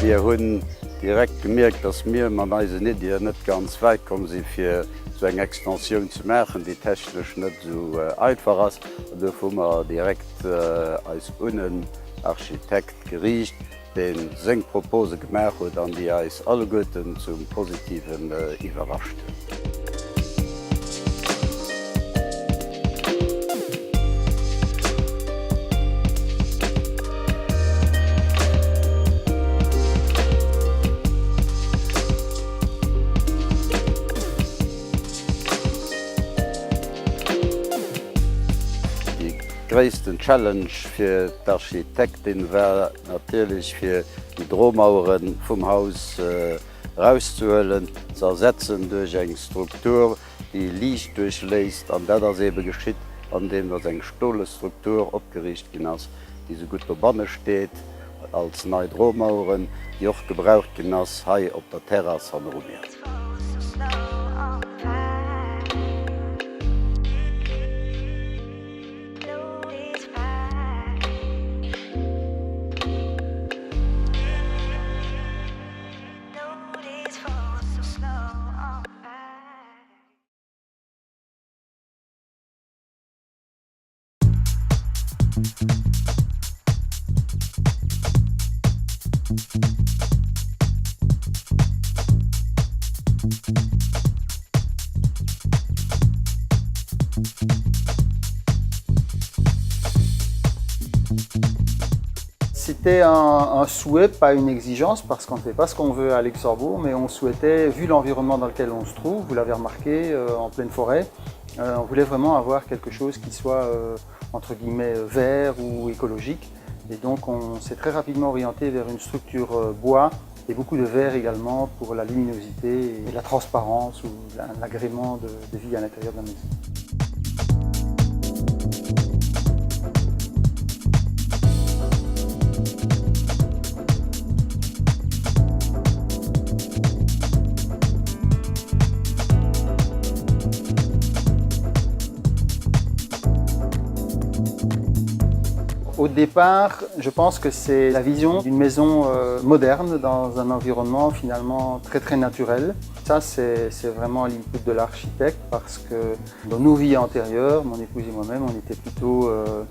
Mir hunn direkt gemierkt, dass mir mat eisen Iddien net ganz wäit komm si fir esou eng Extensioun ze maachen, déi technesch net esou einfach ass. An duerfir hu mer direkt eis un en Architekt geriicht, dee seng Propose gemaach huet an déi eis alleguerten zum Positiven iwwerrascht hunn. Déi gréissten Challenge fir d'Architektin war natierlech fir déi Dromauere vum Haus erauszehuelen, ze ersetzen duerch eng Struktur, déi Liicht duerchléisst. An dat ass eebe geschitt, andeem datt eng stole Struktur opgeriicht ginn ass, déi esou gutt dobanne steet als nei Dromaueren, déi och gebraucht ginn ass hei op der Terrass hanneru mir. C'était un, un souhait, pas une exigence, parce qu'on ne fait pas ce qu'on veut à Luxembourg, mais on souhaitait, vu l'environnement dans lequel on se trouve, vous l'avez remarqué, euh, en pleine forêt, euh, on voulait vraiment avoir quelque chose qui soit, euh, entre guillemets, vert ou écologique. Et donc on s'est très rapidement orienté vers une structure euh, bois et beaucoup de verre également pour la luminosité et la transparence ou l'agrément de, de vie à l'intérieur de la maison. Au départ, je pense que c'est la vision d'une maison euh, moderne dans un environnement finalement très très naturel. Ça, c'est vraiment l'input de l'architecte parce que dans nos vies antérieures, mon épouse et moi-même, on était plutôt euh,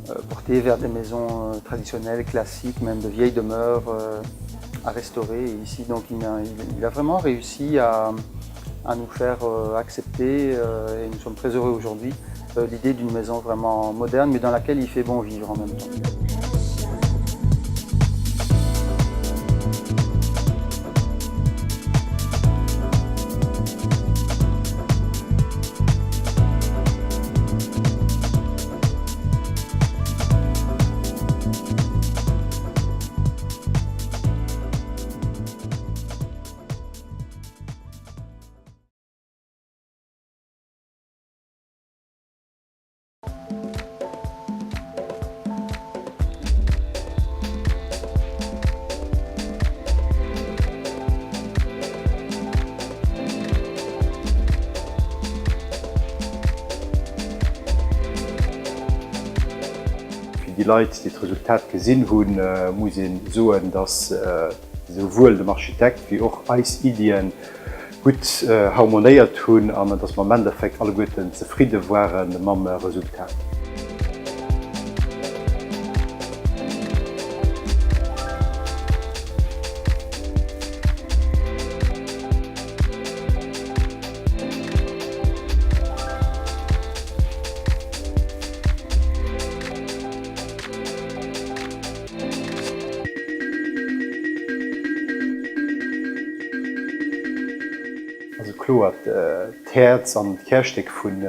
euh, portés vers des maisons traditionnelles, classiques, même de vieilles demeures à restaurer. Et ici, donc, il a, il a vraiment réussi à, à nous faire accepter et nous sommes très heureux aujourd'hui l'idée d'une maison vraiment moderne, mais dans laquelle il fait bon vivre en même temps. Fir déi Leit, déi d'Resultat gesinn hunn, muss ee soen, dass esouwuel dem Architekt wéi och eis Iddien gutt harmonéiert hunn an dass mer am Endeffekt alleguerten zefridde ware mam Resultat. Also kloer, d'Häerz an d'Kärstéck vun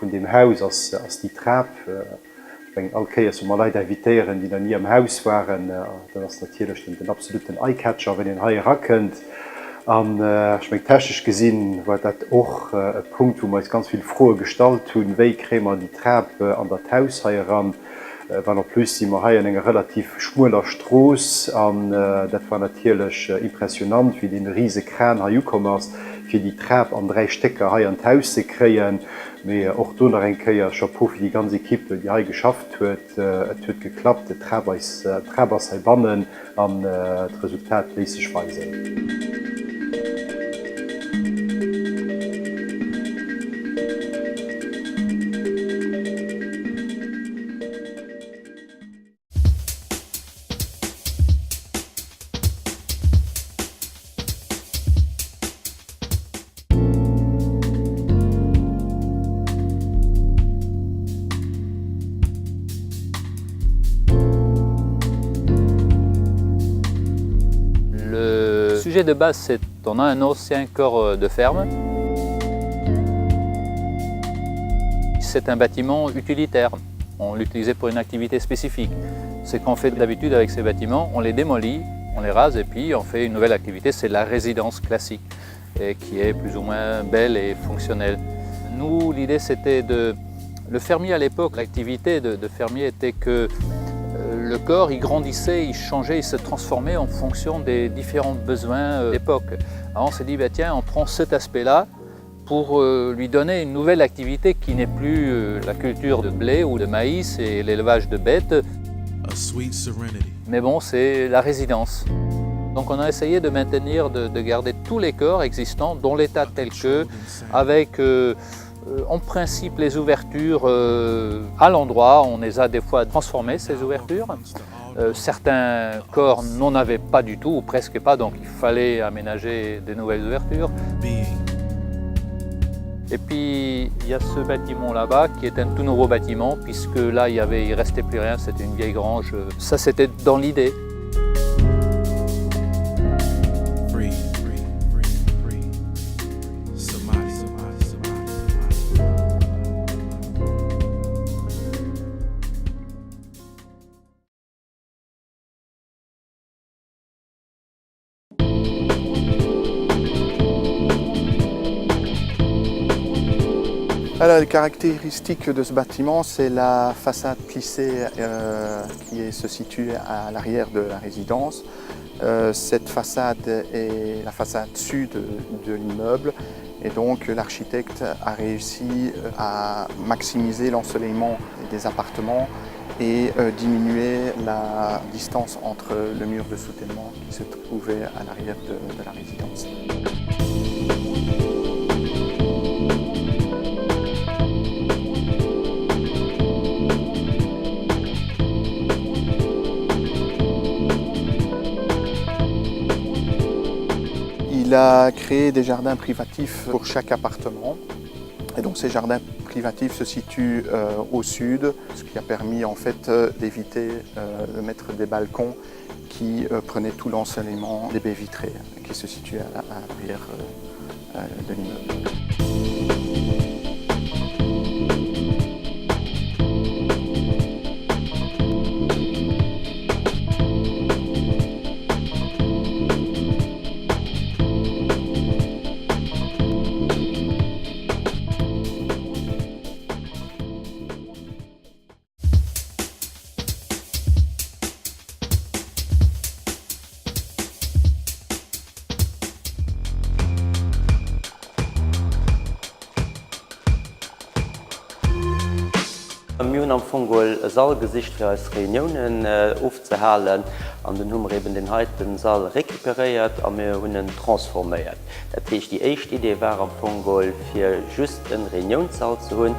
deem Haus ass déi Trap. Ech mengen, all Kéiers, wou mer Leit invitéieren, déi nach ni am Haus waren, dat ass natierlech den absoluten Eye-Catcher, wann een hei erakënnt. An ech mengen, technesch gesinn war dat och e Punkt, wou mer eis ganz vill Froe gestallt hunn, Wéi kréie mer déi Trap an dat Haus hei eran? Well en plus si mer hei an enger relativ schmueler Strooss an dat war natierlech impressionant, wéi dee rise Kran hei ukomm ass. fir déi Trap an 3 Stécker hei an d'Haus ze kréien. Mee och do nach eng Kéier Chapeau fir déi ganz Equipe, déi hei geschafft huet. Et huet geklappt, d'Trap ass heibannen an d'Resultat léisst sech weisen. Le sujet de base, c'est on a un ancien corps de ferme. C'est un bâtiment utilitaire. On l'utilisait pour une activité spécifique. Ce qu'on fait d'habitude avec ces bâtiments, on les démolit, on les rase et puis on fait une nouvelle activité, c'est la résidence classique, et qui est plus ou moins belle et fonctionnelle. Nous, l'idée c'était de... Le fermier à l'époque, l'activité de, de fermier était que euh, le corps, il grandissait, il changeait, il se transformait en fonction des différents besoins euh, d'époque. Alors on s'est dit, bah, tiens, on prend cet aspect-là pour euh, lui donner une nouvelle activité qui n'est plus euh, la culture de blé ou de maïs et l'élevage de bêtes. Mais bon, c'est la résidence. Donc on a essayé de maintenir, de, de garder tous les corps existants dans l'état tel que, avec euh, euh, en principe les ouvertures euh, à l'endroit, on les a des fois transformées ces ouvertures. Euh, certains corps n'en avaient pas du tout ou presque pas, donc il fallait aménager des nouvelles ouvertures. Et puis il y a ce bâtiment là-bas qui est un tout nouveau bâtiment puisque là il y avait, il restait plus rien, c'était une vieille grange. Ça c'était dans l'idée. Alors, les caractéristiques de ce bâtiment, c'est la façade plissée euh, qui se situe à l'arrière de la résidence. Euh, cette façade est la façade sud de l'immeuble et donc l'architecte a réussi à maximiser l'ensoleillement des appartements et euh, diminuer la distance entre le mur de soutènement qui se trouvait à l'arrière de, de la résidence. Il a créé des jardins privatifs pour chaque appartement. Et donc ces jardins privatifs se situent euh, au sud, ce qui a permis en fait euh, d'éviter euh, de mettre des balcons qui euh, prenaient tout l'ensoleillement des baies vitrées qui se situaient à l'arrière euh, euh, de l'immeuble. Mir hunn am Fong geholl e Sall gesicht fir eis Reuniounen ofzehalen an dunn hu mer eben deen heiten Sall recuperéiert a mir hunn en transforméiert. Dat heescht, déi éischt Idee war am Fong geholl, fir just e Reuniounssall ze hunn.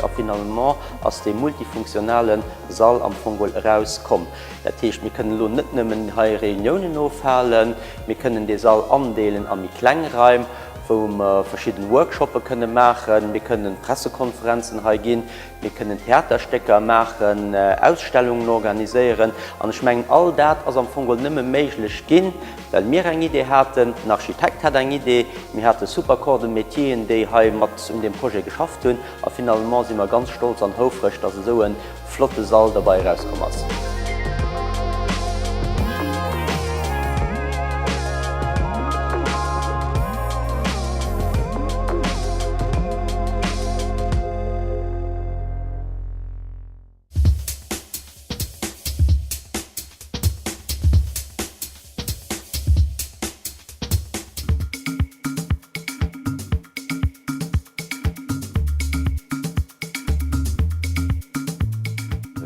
A finalement ass dee multifunktionale Sall am Fong geholl eraus komm. Dat heescht, mir kënnen elo net nëmmen hei Reuniounen ofhalen, mir kënnen dee Sall andeelen a méi kleng Raim, wou mer verschidden Workshoppe kënne maachen, mir kënnen Pressekonferenzen hei ginn, mir kënnen Theaterstécker maachen, Ausstellungen organiséieren. An ech mengen, all dat ass am Fong geholl nëmme méiglech ginn, well mir eng Idee haten, den Architekt hat eng Idee, mir hate super Corps de métieren, déi hei mat un deem Projet geschafft hunn. A finalement si mer ganz stolz an houfreg, dass esou e flotte Sall derbei erauskomm ass.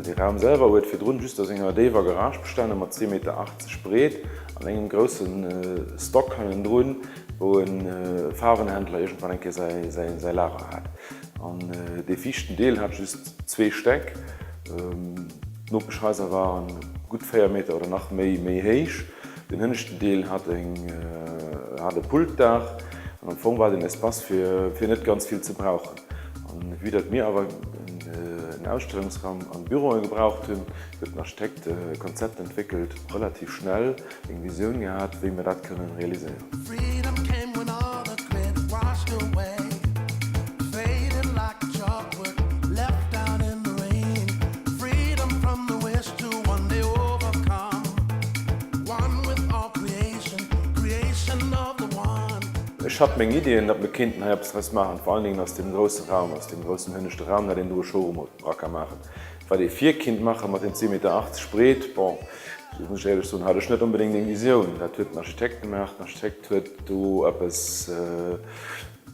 Dee Raum selwer huet virdrun just aus enger déiwer Garage bestanen, mat 2,80 Meter breet an engem grousse Stock hannendrun, wou e Faarwenhändler iergendwann eng Kéier säi Lager hat. An dee viischten Deel hat just zwee Stäck. D'Nopeschhaiser waren gutt 4 Meter oder nach méi méi héich. Den hënneschten Deel hat eng hat e Pultdaach an am Fong war den Espace fir fir net ganz vill ze brauchen. An vue datt mir awer en Ausstellungsraum an Büroe gebraucht hunn, huet den Architekt e Konzept entwéckelt, relativ schnell eng Visioun gehat, wéi mir dat kënnen realiséieren. Ech hat meng Iddien, datt mir kéinten hei eppes draus maachen, vor allen Dingen aus deem grousse Raum, aus deem groussen hënneschte Raum, datt een do e Showroom dra ka maachen. Wat ee vir kinnt maache mat den 2,80 Meter breet, bon, do muss ech éierlech soen, hat ech net onbedéngt eng Visioun. Dat huet den Architekt gemaach. Den Architekt huet do eppes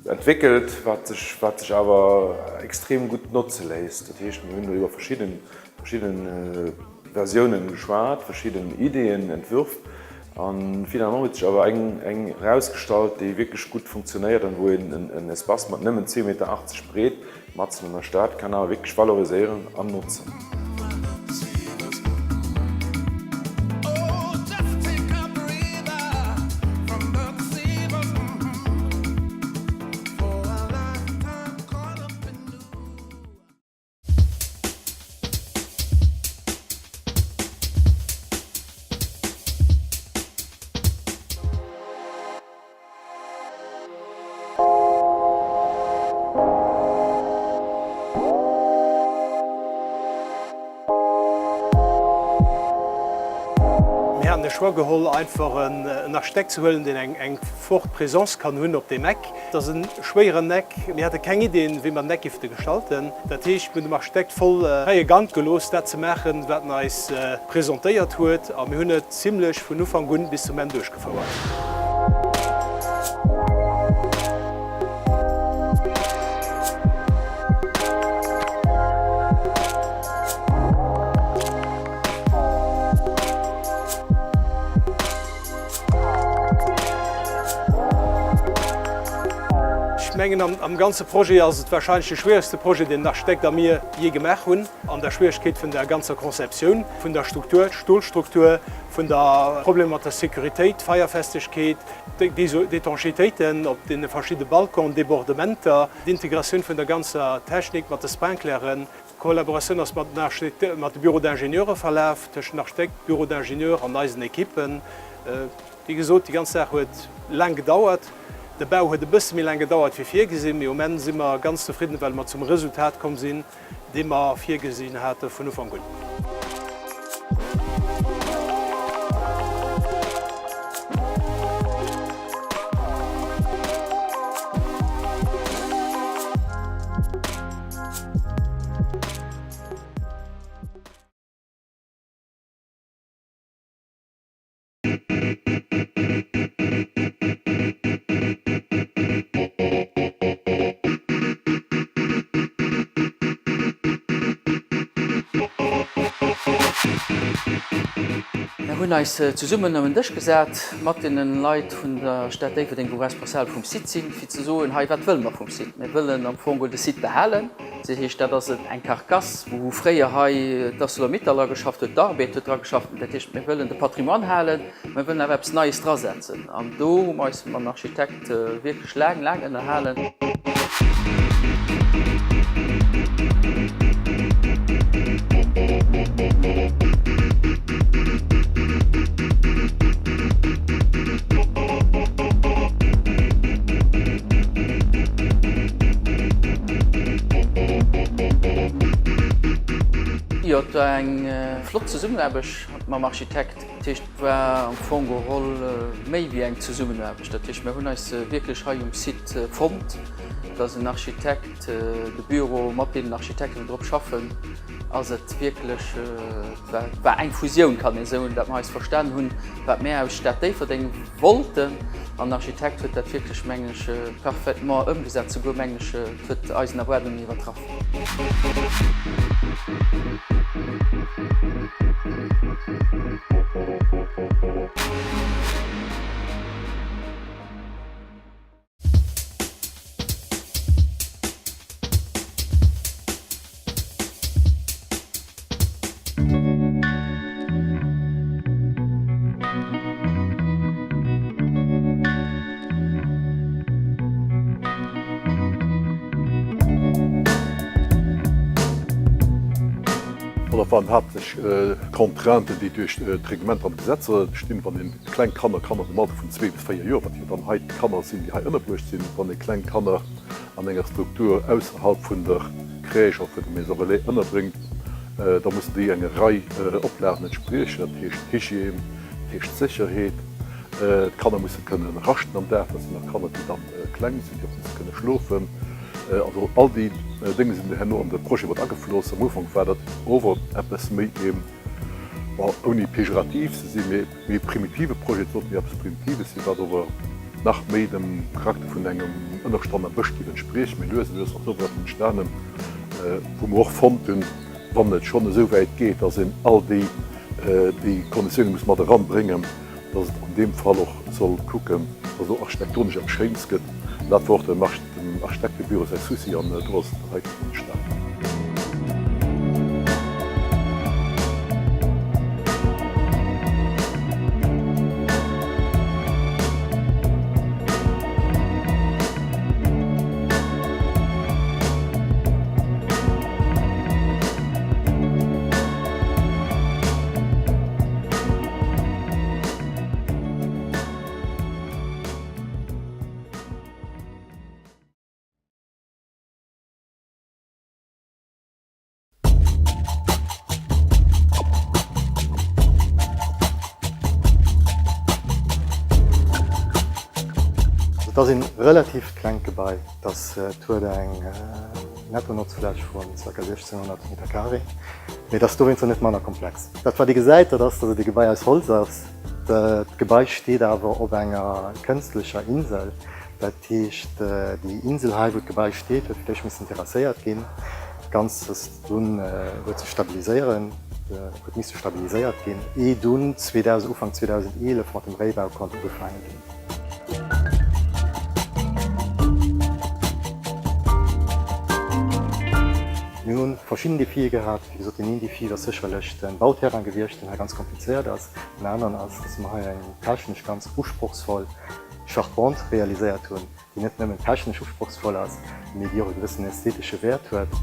entwéckelt, wat sech, wat sech awer extrem gutt notze léisst. Dat heescht, mir hunn do iwwer verschidden, verschidden Versiounen geschwat, verschidden Ideeën, Entwürf. A finalement huet sech awer eng, eng erausgestallt, déi wierklech gutt funktionéiert an wou een en Espace mat nëmmen 2,80 Meter breet Matzen an der Stad kann awer wierklech valoriséieren an notzen. Mir haten de Choix geholl, einfach en Architekt ze huelen, deen eng forte Présence kann hunn op deem Eck. Et ass e schwéieren Eck. Mir hate keng Iddien, wéi mer den Eck géife gestalten. Dat heescht, mir hunn dem Architekt voll fräie Gank gelooss, dat ze maachen, wat en eis presentéiert huet. A mir hunn et zimlech vun Ufank un bis zum Enn duerchgefouert. Ech mengen, am ganze Projet ass et wahrscheinlech de schwieregste Projet, deen den Architekt a mir jee gemaach hunn, an der Schwieregkeet vun der ganzer Conceptioun, vun der Struktur, d'Stolstruktur, vun der Problemer mat der Sécuritéit, d'Feierfestegkeet, d'Étanchéitéiten op deene verschidde Balconen, d'Débordementer, d'Integratioun vun der ganzer Technik mat de Sprinkleren. D'Kollaboratioun ass mat de Bureaux d'ingénieure verlaf, tëschent Architekt, Bureau d'ingénieur an eisen Ekippen. Wéi gesot, déi ganz Saach huet laang gedauert. De Bau huet e bësse méi laang gedauert wéi virgesinn, mee um Enn si mer ganz zefridden, well mer zum Resultat komm sinn, dee mer virgesinn hate vun Ufank un. Mir hunn eis zesummen ëm en Dësch gesat mat deene Leit vun der Stad Déifferdeng, wou responsabel vum Site sinn, fir ze soen, hei wat wëlle mer vum Site. Mir wëllen am Fong de Site behalen. Dat heescht, dat ass eng Carcasse, wou fréier hei d'Arcelor-Mittal drageschafft huet, d'Arbed huet drageschafft. Dat heescht, mir wëllen de Patrimoine halen, mä mir wëllen awer eppes Neies drasetzen. An do hu mer eis mam Architekt wierklech laang, laang ënnerhalen. Jo, et war eng flott Zesummenaarbecht mam Architekt. Dat heescht, et war am Fong geholl méi wéi eng Zesummenaarbecht. Dat heescht, mir hunn eis wierklech hei um Site fonnt, dass en Architekt, de Büro mat deenen Architekten, déi drop schaffen, ass et wierklech, et war eng Fusioun, kann ee soen, dat mer eis verstan hunn, wat mir aus Stad Déifferdeng wollten. An den Architekt huet dat wierklech, mengen ech, parfaitement ëmgesat, souguer, mengen ech, et huet eisen Erwaardungen iwwertraff. Bon, dat waren haaptsächlech d'Contrainten, déi duerch d'Reglementer an d'Gesetzer stinn, wann ee kleng Kanner, Kanner am Alter vun zwee bis véier Joer, wat jo dann hei d'Kanner sinn, déi hei ënnerbruecht sinn, wann ee kleng Kanner an enger Struktur ausserhalb vun der Crèche oder vun der Maison relais ënnerbréngt, da mussen déi enger Rei Oplagen entspriechen, dat heescht Hygiène, dat heescht Sécherheet, d'Kanner musse kënne raschten am Dag, dat sinn nach Kanner, déi dann kleng sinn, déi och musse kënne schlofen. Also all déi Dénge sinn herno an de Projet mat agefloss. Am Ufank war dat ower eppes méi ee, bon, ouni pejorativ ze sinn, mee méi primitive Projet. Et sollt méi eppes Primitives sinn, wat ower nach méi dem Charakter vun engem Ënnerstand am Bësch géif entspriechen. Mee lues a lues ass ower eppes entstanen, wou mer och fonnt hunn, wann et schonn esou wäit geet, dass een all déi déi Konditioune muss mat eranbréngen, dass et an deem Fall och soll kucken, dass et och architektonesch eppes Schéins gëtt. An dat wor och dem Architektebüro säi Souci an do ass et hei entstanen. Et ass een relativt klengt Gebai, dat huet eng Nettonotzfläch vun ca. 1600 Meter carré, mee et ass dowéinster net manner komplex. Dat wat ee gesäit, dat ass, datt et e Gebai aus Holz ass. D'Gebai steet awer op enger kënstlecher Insel. Dat heescht, déi Insel hei, wou d'Gebai steet, huet fir d'éischt missen terrasséiert ginn. D'Ganzt ass dunn huet sech stabiliséieren, huet misse stabiliséiert ginn, ee dunn 2000, Ufank 2011 mat dem Réibau konnt ugefaange ginn. Mir hu verschidden Defie gehat. Wéi gesot, deen een Defi ass sécherlech de Bauterrain gewiescht, deen hei ganz komplizéiert ass. Den aneren ass, dass mer hei eng technesch ganz usprochsvoll Charpente realiséiert hunn, déi net nëmmen technesch usprochsvoll ass, mee déi och e gewëssenen ästhetesche Wäert huet.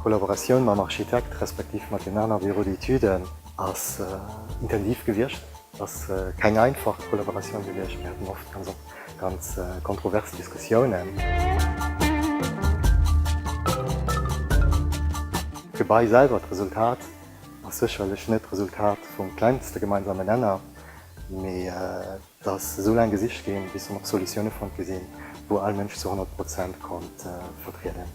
D'Kollaboratioun mam Architekt respektiv mat den aner Bureaux d'études ass intensiv gewiescht. Et ass keng einfach Kollaboratioun gewiescht. Mir haten oft ganz ganz kontrovers Diskussiounen. D'Gebai selwer, d'Resultat ass sécherlech net d'Resultat vum klengste gemeinsamen Nenner, mee Et ass esou laang gesicht ginn, bis dann och Solutioune fonnt gi sinn, wou all Mënsch zu 100 Prozent konnt vertrieden.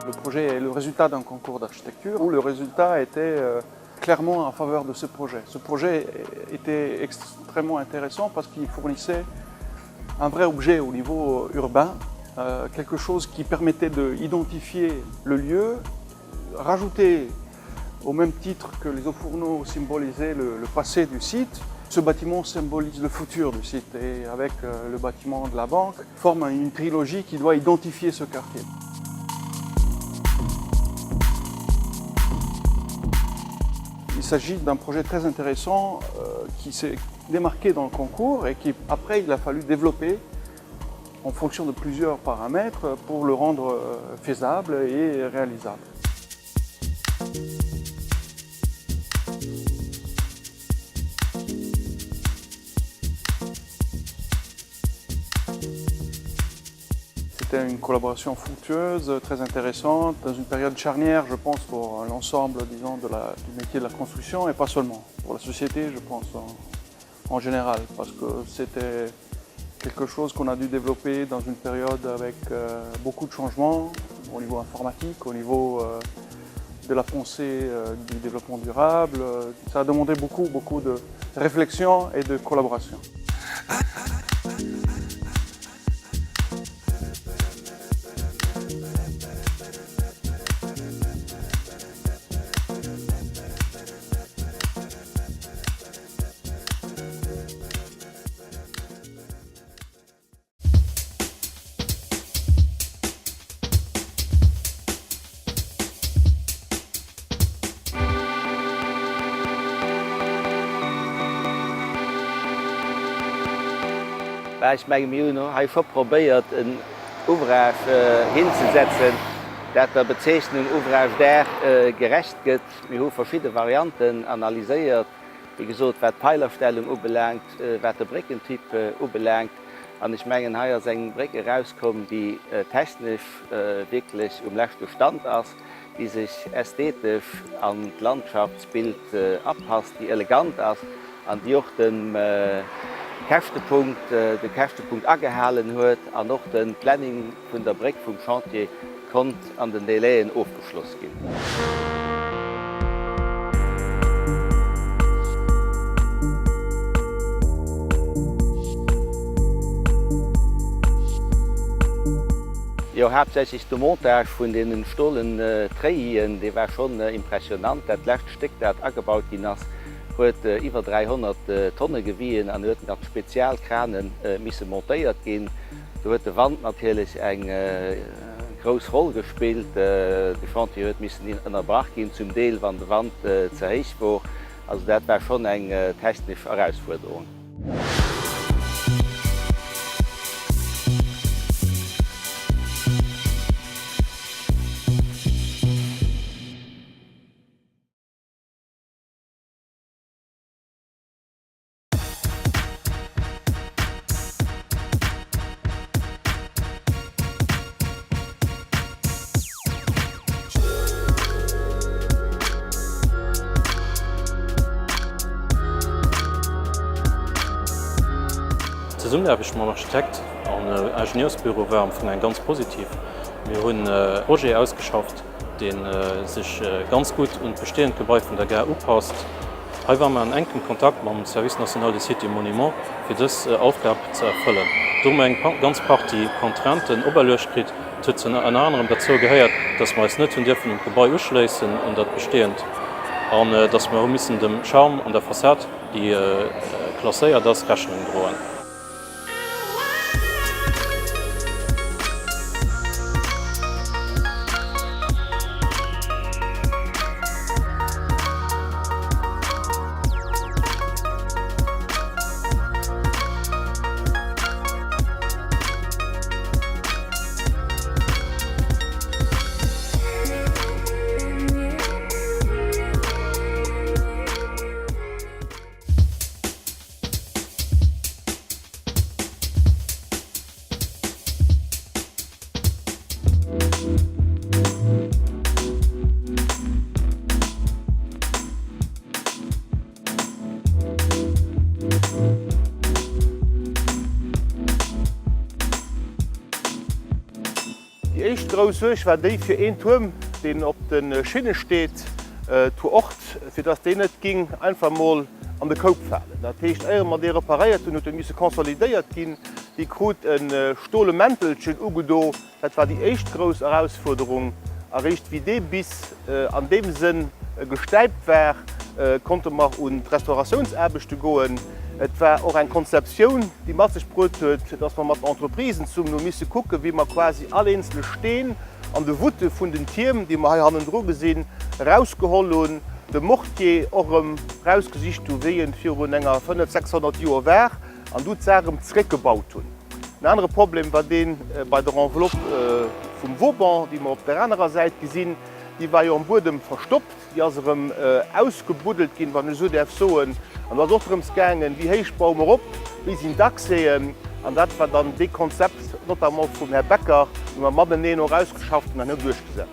Le projet est le résultat d'un concours d'architecture où le résultat était euh, clairement en faveur de ce projet. Ce projet était extrêmement intéressant parce qu'il fournissait un vrai objet au niveau urbain, euh, quelque chose qui permettait d'identifier le lieu, rajouter au même titre que les hauts-fourneaux symbolisaient le, le passé du site, ce bâtiment symbolise le futur du site et avec euh, le bâtiment de la banque forme une trilogie qui doit identifier ce quartier. Il s'agit d'un projet très intéressant euh, qui s'est démarqué dans le concours et qui après il a fallu développer en fonction de plusieurs paramètres pour le rendre euh, faisable et réalisable. C'était une collaboration fructueuse, très intéressante, dans une période charnière, je pense, pour l'ensemble, disons, de la, du métier de la construction et pas seulement, pour la société, je pense, en, en général, parce que c'était quelque chose qu'on a dû développer dans une période avec euh, beaucoup de changements au niveau informatique, au niveau euh, de la pensée euh, du développement durable. Ça a demandé beaucoup, beaucoup de réflexion et de collaboration. Bah, ech menge mir hunn hei scho probéiert en Ouvrage hinzesetzen, dat der Bezeechnung Ouvrage d'art gerecht gëtt. Mir hu verschidde Varianten analyséiert, wéi gesot, wat d'Peilerstellung ubelaangt, wat de Bréckentyp ubelaangt. An ech mengen, hei ass eng Bréck erauskomm, déi technesch wierklech um leschte Stand ass, déi sech ästhetesch an d'Landschaftsbild apasst, déi elegant ass an déi och de Käschtepunkt, de Käschtepunkt agehalen huet an och de Planning vun der Bréck vum Chantier konnt an den Délaiën ofgeschloss ginn. Jo, haaptsächlech de Montage vun deenen stolen Treillis'en, dee war schonn impressionant. Dat lescht Stéck, dat agebaut ginn ass, huet iwwer 300 Tonne gewien an huet mat Spezialkrane misse montéiert ginn. Do huet de Wand natierlech eng grouss Roll gespillt. De Chantier huet missen ënnerbrach ginn, zum Deel wann de Wand ze héich wor. Also dat war schonn eng technesch Erausfuerderung. D'Zesummenaarbecht mam Architekt an Ingenieursbüro war am Fong eng ganz positiv. Mir hunn e Projet ausgeschafft, dee sech ganz gutt un d'bestehend Gebai vun der Gare upasst. Hei ware mer an enkem Kontakt mam Service national des sites et monuments, fir dës Aufgab ze erfëllen. Do hu mer eng ganz Partie Contrainten operluecht kritt. Et huet ënner anerem derzou gehéiert, dass mer eis net hunn dierfen un d'Gebai uschléissen, un dat bestehend, an dass mer hu missen dem Charme an der Fassad, déi klasséiert ass, Rechnung droen. Déi éischt grouss Suerg war déi fir een Tuerm, deen op de Schinne steet, Tour Ort, fir datt deen net ging einfach mol an de Koup falen. Dat heescht, éiere mer dee reparéiert hunn, huet e misse consolidéiert ginn. Dee krut e stole Mäntelchen ugedo. Dat war déi éischt grouss Erausfuerderung. Eréischt wéi dee bis an deem Sënn gestäipt war, konnte mer un d'Restauratiounsaarbechte goen. Et war och eng Konzeptioun, déi mat sech bruet huet, dass mer mat den Entreprisen zesummen hu misse kucken, wéi mer quasi all eenzele Steen an de Voûte vun den Tierm, déi mer hei hannendru gesinn, erausgeholl hunn, de Mortier och erëm erausgesicht hu wéi en virun enger 500, 600 Joer war an du d'Saach erëm zeréckgebaut hunn. En anere Problem war dee bei der Enveloppe vum Vauban, déi mer op der anerer Säit gesinn. Déi war jo am Buedem verstoppt. Déi ass erëm ausgebuddelt ginn, wann ech esou däerf soen. An do ass och drëms gaangen, wéi héich baue mer op, wéi sinn d'Accèsen. An dat war dann dee Konzept, notamment vum Här Becker, dee mer mateneen och ausgeschafft hunn an hu duerchgesat.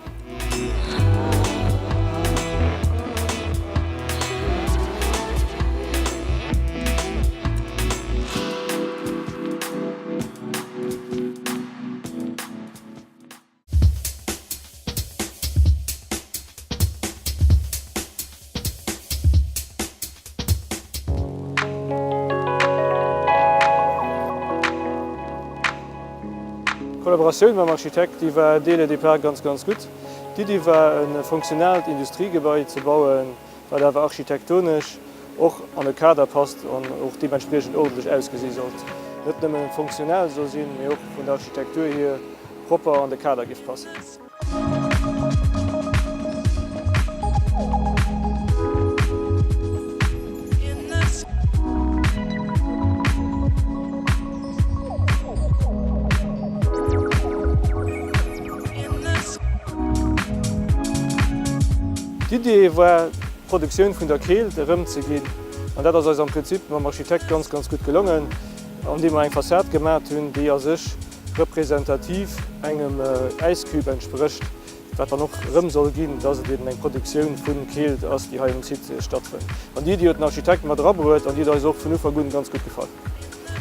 D'Kollaboratioun mam Architekt, déi war dès le départ ganz, ganz gutt. D'Iddi war e funktionaalt Industriegebai ze bauen, wat awer architektonesch och an e Kader passt an och deementspriechend ordentlech ausgesi sollt. Net nëmmen funktionell soll sinn, mee och vun der Architektur hier propper an de Kader giff passen. D'Idee war, d'Produktioun vun der Keelt erëmzeginn, an dat ass eis am Prinzip mam Architekt ganz, ganz gutt gelongen, andeem mer eng Fassad gemat hunn, déi a sech representativ engem Äiscube entsprécht, wat dann och erëm soll ginn, dass et eben eng Produktioun vu Keelt ass, déi hei um Site stattfënnt. An déi Iddi huet den Architekt mat erabruet an déi huet eis och vun Ufank un ganz gutt gefall.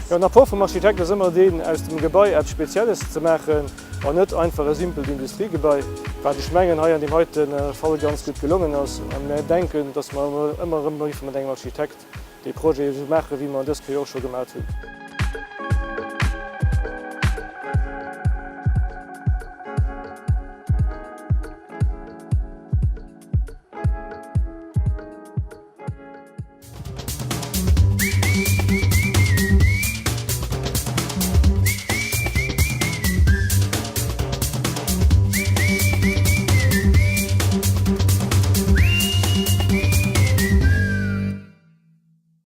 Jo, den Apport vum Architekt ass ëmmer deen, aus dem Gebai eppes Spezielles ze maachen an net einfach e simpelt Industriegebai, wat ech mengen hei an deem heite Fall ganz gutt gelongen ass. A mir denken, dass mer ëmmer erëm géife mat engem Architekt dee Projet esou maachen, wéi mer en dës Kéier och scho gemat hunn.